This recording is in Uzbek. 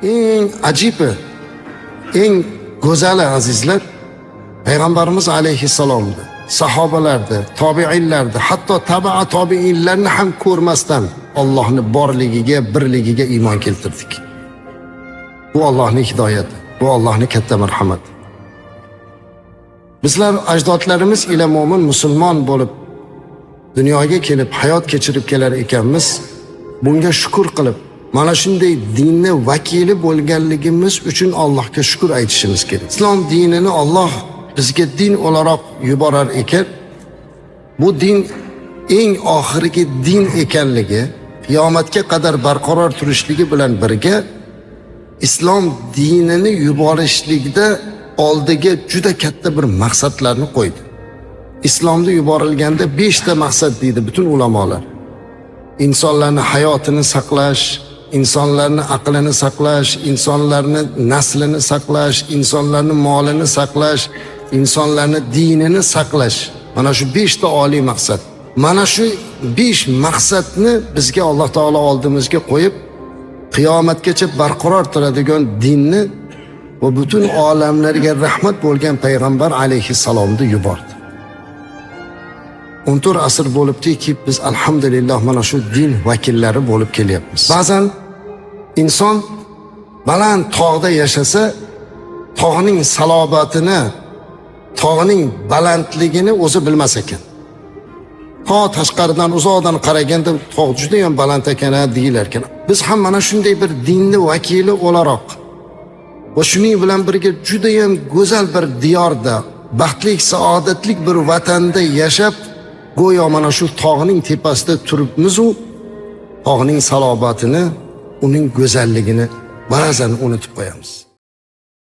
Eng ajibi, eng go'zali, azizlar, payg'ambarimiz alayhissalomni, sahobalarni, tobiinlarni, hatto tabaa tobiinlarni ham ko'rmasdan Allohni borligiga, birligiga iymon keltirdik. Bu Allohning hidoyati, bu Allohning katta marhamati. Bizlar ajdodlarimiz ila mo'min musulmon bo'lib dunyoga kelib hayot kechirib kelar ekanmiz, bunga shukur qilib, mana shunday dinni vakili bo'lganligimiz uchun Allohga shukur aytishimiz kerak. Islom dinini Alloh bizga din o'laroq yuborar ekan, bu din eng oxirgi din ekanligi, qiyomatga qadar barqaror turishligi bilan birga islom dinini yuborishlikda oldiga juda katta bir maqsadlarni qo'ydi. Islomda yuborilganda 5 ta maqsad deydi butun ulamolar. Insonlarni hayotini saqlash, insonlarni aqlini saqlash, insonlarni naslini saqlash, insonlarni molini saqlash, insonlarni dinini saqlash. Mana shu 5 ta oliy maqsad. Mana shu 5 maqsadni bizga Alloh taolo oldimizga qo'yib, qiyomatgacha barqaror turadigan dinni va butun olamlarga rahmat bo'lgan payg'ambar alayhissalomni yubordi. 14 asr bo'libdiki, biz alhamdulillah mana shu din vakillari bo'lib kelyapmiz. Ba'zan inson baland tog'da yashasa, tog'ning salobatini, tog'ning balandligini o'zi bilmas ekan. To tashqaridan, uzoqdan qaraganda tog' juda ham baland ekan deyilar ekan. Biz ham mana shunday bir dinni vakili o'laroq va shuning bilan birga juda ham go'zal bir diyorda, baxtli, saodatlik bir vatanda yashab, go'yo mana shu tog'ning tepasida turibmiz-u, tog'ning salobatini, uning go'zalligini ba'zan unutib qo'yamiz.